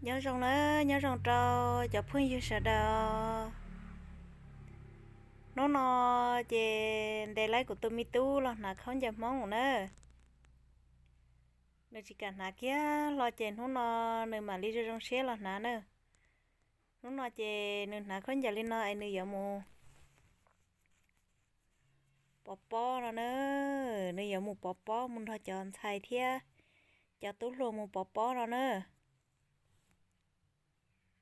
Nyob zoo na, nyob zoo rau cov phooj ywg sawv daws. Hnub no ces ntes laib kuv tus me tub los hnav khaub ncaws Hmoob na. Nws tsis kam hnav kiag hlo ces hnub no nws mam li zoo zoo siab los hnav na. Hnub no ces nws hnav khaub ncaws li no es nws yuav mus pov pob no na. Nws yuav mus pov pob mus nrog cov ntxhais thiab cov tub hluas mus pov pob no na.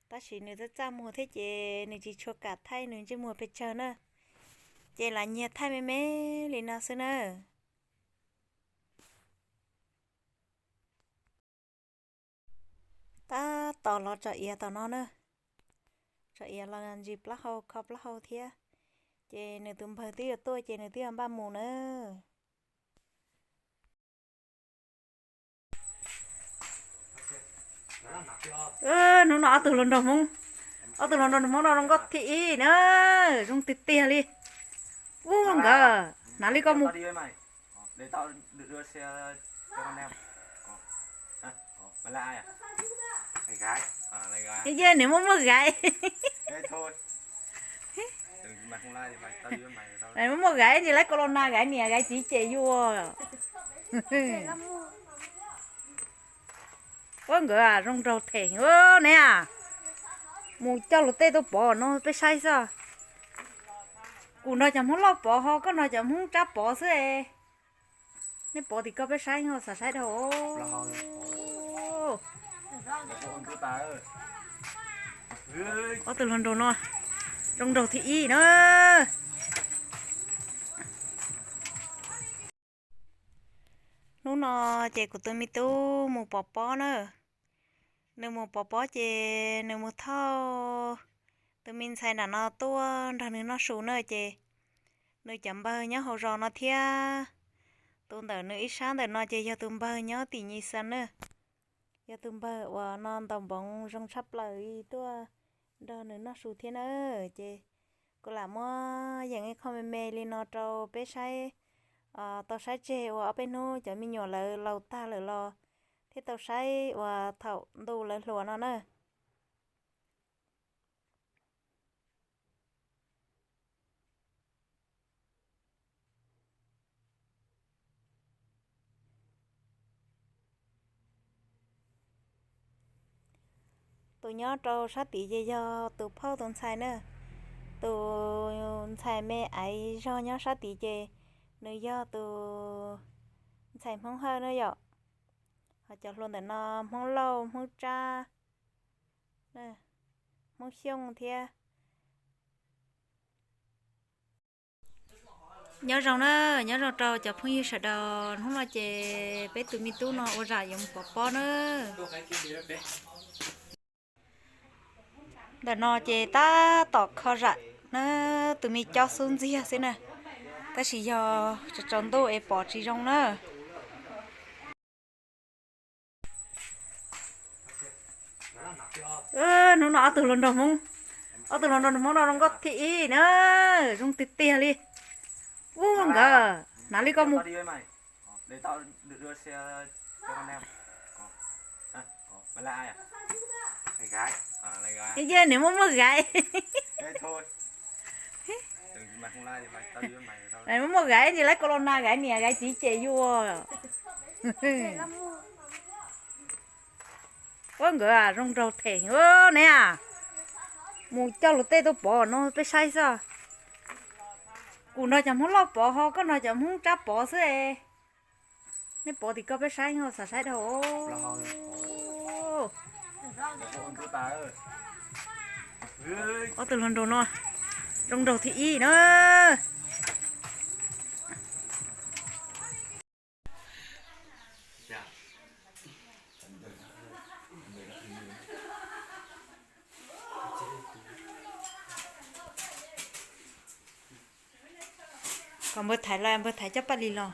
Tab sis nws txaj txaj muag thiab ces nws tsis tshua kam thaij nws ntsej muag pes tsawg na. Ces lam nyiag thaij me me li no xwb na. Tab tom los tsom iav tom no na. Tsom iav los ntsis plaub hau kho plaub hau thiab. Ces nws tus npawg twb yuav tuaj ces nws twb yuav npaj mus na. Hnub no ob tug hluas nraug Hmoob, ob tug hluas nraug Hmoob no zoo nkauj thib ib na, zoo tiag tiag li. Ub nkawd hnav li koj mus. Yej nws muaj muaj gaiv. Muaj muaj gaiv ntsis laib corona gaiv niam gaiv txiv ces yuav. Ua nkawd zoo nraug them ne. Mus coj luag tej tuaj pov no peb saib xwb. Kuv nrog cov Hmoob Lauj pov ho koj nrog cov Hmoob Tsab pov xwb. Nej pov tim koj peb saib, xav saib dhau. Ob tug hluas nraug no zoo nraug thib ib na. Hnub no ces kuv tus me tub mus pov pob na. Nws mus pov pob ces nws mus thauj tus me ntxhais nram no tuaj nrog nws noj su na ces nws cov npawg nyob hauv zos no thiab. Tus ntawm nws ib sab ntawm no ces yog tus npawg nyob tim Nyis Xas na. Yog tus npawg uas no ntaus npoov zoo tshaj plaws li tuaj nrog nws noj su thiab na. Ces kuv lam muab yeem ib qho me me li no rau peb saib, tau saib tseg uas ob peb hnub cov me nyuam lawv laus tag lawm los thiaj tau saib uas thaum ntu lawv hluas no na. Tus nyob rau sab tid ces yog tus phauj tus ntxhais na. Tus ntxhais me aiv zog nyob sab tid ces nws yog tus ntxhais Hmoob Hawj na yom. Ho cov hluas ntawm no Hmoob Lauj, Hmoob Tsab, Hmoob Xyooj thiab. Nyob zoo na, nyob zoo rau cov phooj ywg sawv daws. Hnub no ces peb tus me tub no ua zam yuav mus pov pob na. Ntawm no ces tab tom kho zam na, tus me cob xub ntxiag xwb na, tab sis yog tsaus ntuj es pom tsis zoo na. Hnub no ob tug hluas nraug Hmoob, ob tug hluas nraug Hmoob no zoo nkauj thib ib na, zoo tiag tiag li. Ub nkawd hnav li koj mus. Yej nws muaj muaj gaiv. Muaj muaj gaiv ntsis laib corona gaiv niam gaiv txiv ces yuav. Ua nkawd zoo nraug them ne. Mus coj luag tej tuaj pov no peb saib xwb. Kuv nrog cov Hmoob Lauj pov ho koj nrog cov Hmoob Tsab pov xwb. Nej pov tim koj peb saib, xav saib dhau. Ob tug hluas nraug no zoo nraug thib ib na. Kom npawg Thaiv los, npawg Thaiv coj Paj Lis los.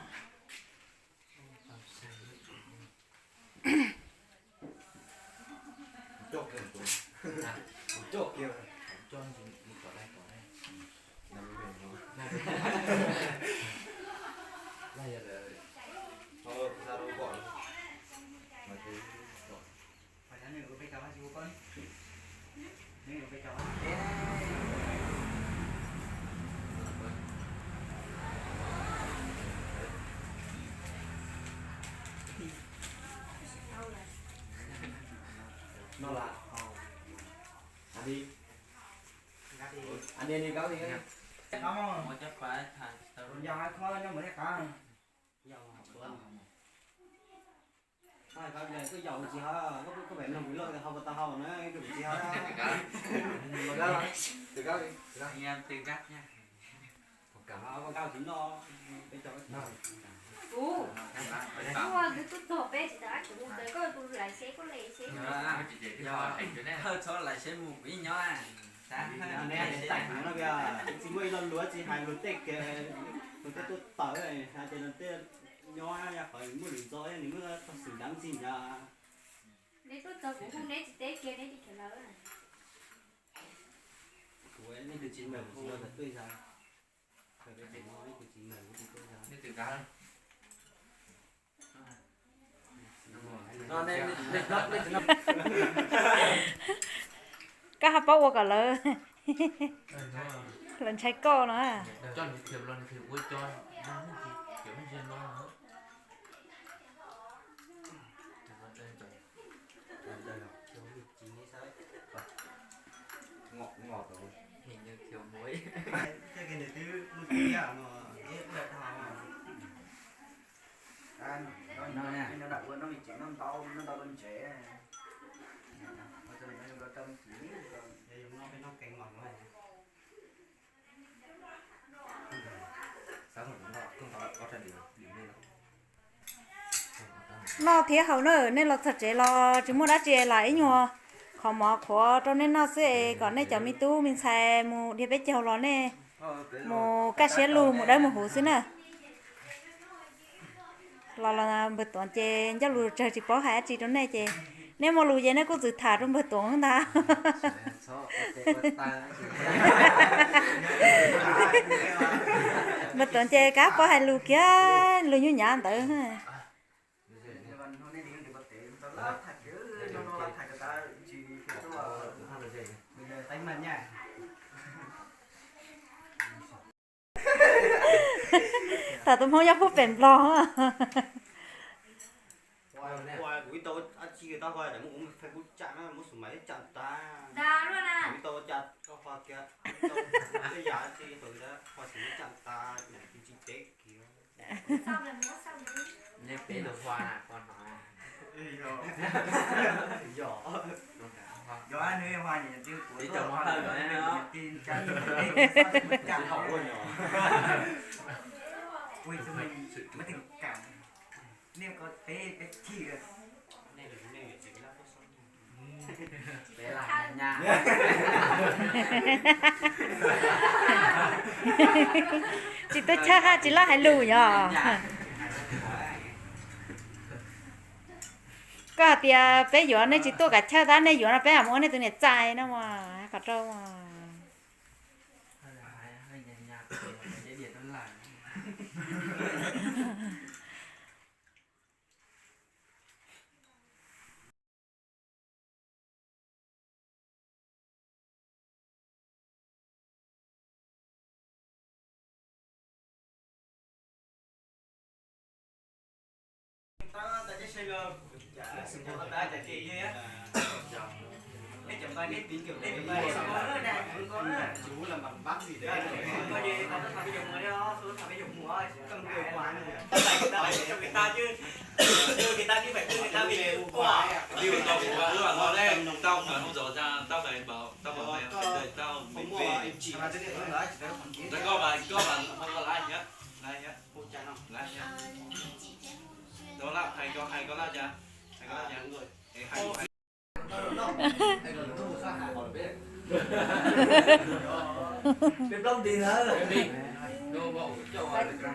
Ub, twb tuaj txog peb tsis tau dab tsi mus ntawd, koj tus laim seb koj le seb. Thawj txhob laim seb mus kuv ib nyob. Tsis muaj ib lo lus tsis hais luag tej kiag, luag tej tuaj tawm hais tias luag tej nyob qhov muaj lus ntxo nws muaj txog xwm dab tsi ntag. Neb tuaj txog kuv hu neb tsis teb kiag neb tsis khiav lawm. Kuv nej tus tsis meem kuv tsis tau tuaj zas. Koj ho paub ua kom lawv, lawv ntshai koj no. Noj thiab haus na, nej los txog tsev los tsis muaj dab tsi los ib nyuag qhov mov qhuav rau nej noj xwb es kom nej cov me tub me ntxhais mus dhia peb caug los nej mus kaj siab lug mus dawb mus huv xwb na. Los los npawg Tuam ces ncauj lus tsawg tsis paub hais dab tsi rau nej ces nej muaj lus ces nej kuj txwm tham rau npawg Tuam ntag. Npawg Tuam ces kab paub hais lus kiag lus nyuj nyav ntawd. Tham tus Hmoob nyob pub pem Nplog. Tsis tuaj chawj haj tsis laj hais lus yog. Koj hais tias peb yuav nej tsis tuaj kam chawj tab nej yuav no peb mam ua nej tus niam txais no mas qhov rau mas.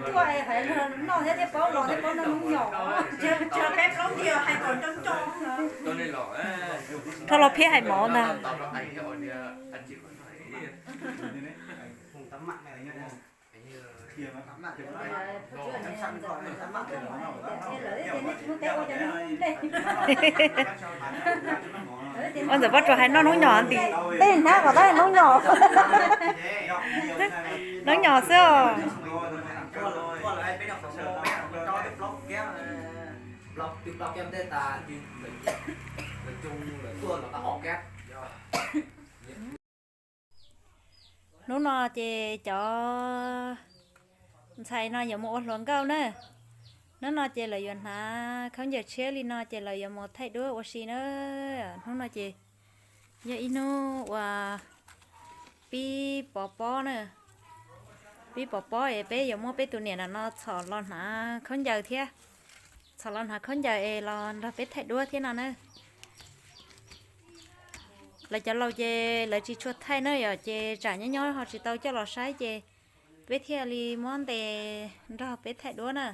Tuaj hais noj thiab thiaj paub los thiaj paub noj hnub nyoos, tsis yog peb plaub ntiag hais kom coob coob. Rho los phiab hais mov ntag. Ntxawm Paj Tsuas hais noj noob nyos nti, tej hnab kom tab noob nyos, noob nyos xwb os. Hnub no ces cov ntxhais no yuav mus ua hluas nkauj na. Hnub no ces lawv yuav hnav khaub ncaws tshiab li no ces lawv yuav mus thaij duab ua si na. Hnub no ces yog ib hnub uas pib pov pob na. Pib pov pob es peb yuav muab peb tus niam no txhom los hnav khaub ncaws thiab. Txhom los hnav khaub ncaws es los nrog peb thaij duab thiab no na. Lawv cov laus ces lawv tsis tshua thaij na yom, ces tsam nyob nyob ho tsis tau coj los saib ces peb thiaj li muab ntes nrog peb thaij duab na.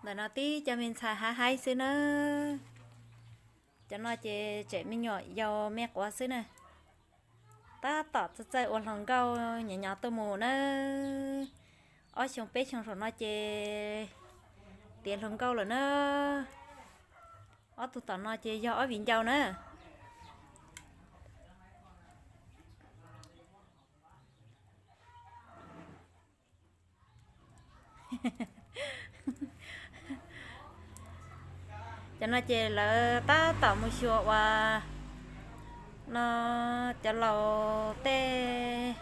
Ntawm no tib cov me ntxhais haib haib xwb na. Cov no ces tseem me nyuam yaus me quav xwb na. Tab tom txawj txawj ua hluas nkauj nyob nyob tuaj mus na. Ob xyoo peb xyoo saum no ces tiav hluas nkauj lawm na. Ob tug tom no ces yog ob viv ncaus na. Cov no ces lawv tab tom mus xyuas uas no cov laus tej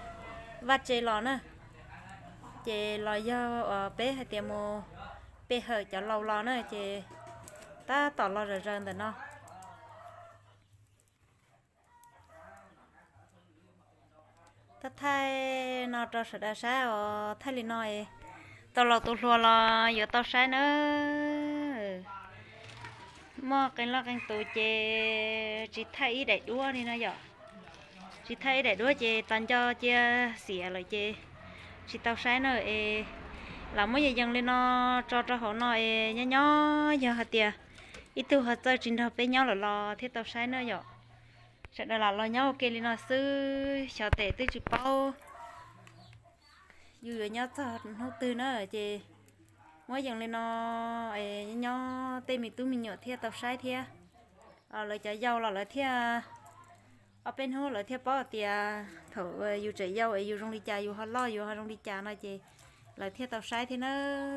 vaj tse los na, ces los yog uas peb hais tias mus pe hawm cov laus los na ces tab tom los zom zaws ntawm no. Thaij thaij no rau sawv daws saib os, thaij li no es tau laus tus hluas los yuav tau saib nawb. Muaj qee leej qee tus ces tsis thaij ib daim duab li no yom. Tsis thaij ib daim duab ces tas nco cia xiam lawm ces tsis tau saib na es lam muab yees yees li no tso rau hauv no es nyob nyob yog hais tias ib tug ho txawj tsis nrog peb nyob lawm los thiaj tau saib na yom. Sawv daws lam los nyob ua ke li no xwb, xyov tes twb tsis paub yus yuav nyob txog hnub twg na ces muab yees li no es nyob tej me tub me nyuam thiaj tau saib thiab. Lawv cov yau los lawv thiaj, ob peb hnub lawv thiaj paub tias thaum yus tseem yau es yus zoo li cas, yus ho loj yus ho zoo li cas no ces lawv thiaj tau saib thiab na.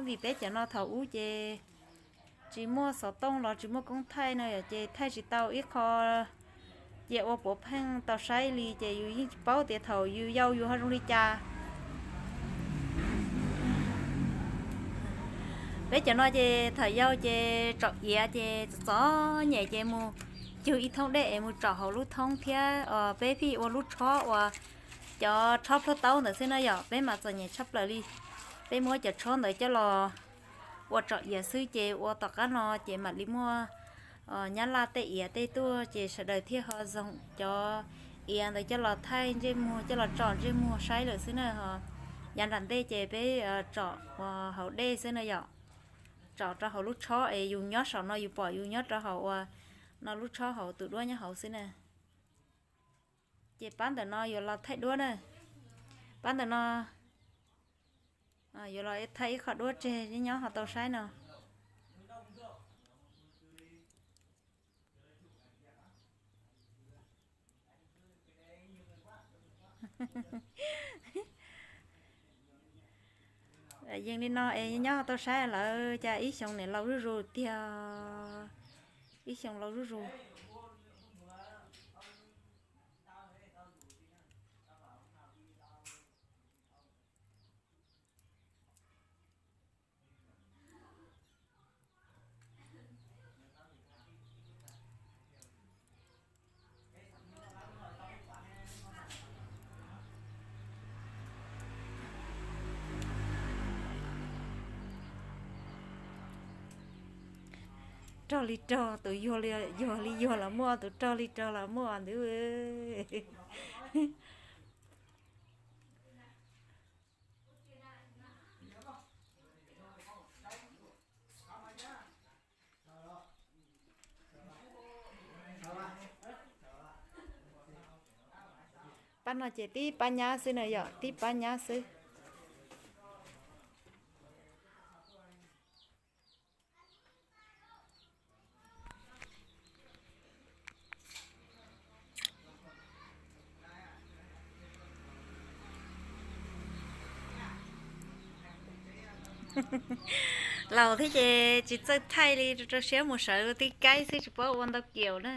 Vim peb cov no thaum ub ces tsis muaj xov tooj los tsis muaj koob thaij no ces thaij tsis tau ib qho cia ua puav pheej tau saib li ces yus yeej tsis paub tias thaum yus yau yus ho zoo li cas. Peb cov no ces thaum yau ces tsom iav ces txom txom nyem ces mus cug ib thoob dej es mus tsom hauv lub thoob thiab peb pheej ua lub tshob uas cov tshob plhuav taub ntawd xwb na yom, peb mas txom nyem tshaj plaws li. Peb muab cov tshob ntawd coj los ua tsom iav xwb ces ua tom qab no ces mam li muaj nyab laj tej iav tej tuaj ces sawv daws thiaj ho zoo cov iav ntawd coj los thaij ntsej muag, coj los tsom ntsej muag saib lawm xwb na. Yav nram ntej ces peb tsom hauv dej xwb na yom, tsom rau hauv lub tshob es yus nyob saum no yus pom yus nyob rau hauv uas no lub tshob hauv tus duab nyob hauv xwb na. Ces pab ntawm no yuav los thaij duab na. Pab ntawm no yuav los thaij ib qho duab tseg nyob ho tau saib no. Yees li no es nyob ho tau saib lawv cas ib xyoo niam laus zuj zus tiag, ib xyoo laus zuj zus. Rog li rog, tus yuag li yuag los muaj, tus rog li rog los muaj ntag. Pab no ces tib pab nyab xwb na yom, tib pab nyab xwb. Laus thiab ces tsis txawj thaij li, rau siab mus sawv tib kaib xwb tsis paub ua ntau kiaus na.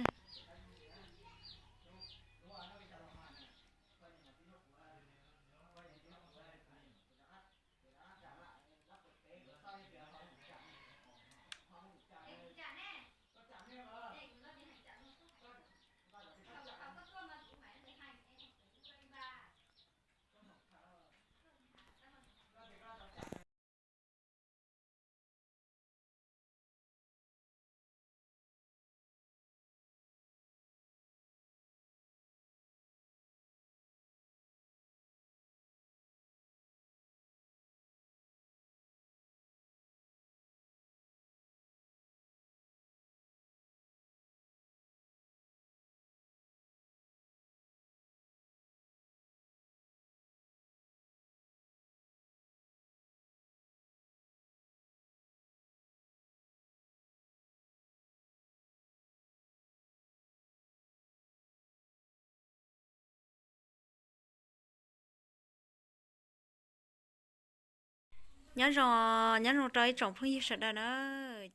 Nyob zoo, nyob zoo rau ib tsoom phooj ywg sawv daws na,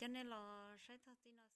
coj nej los saib txog txij no.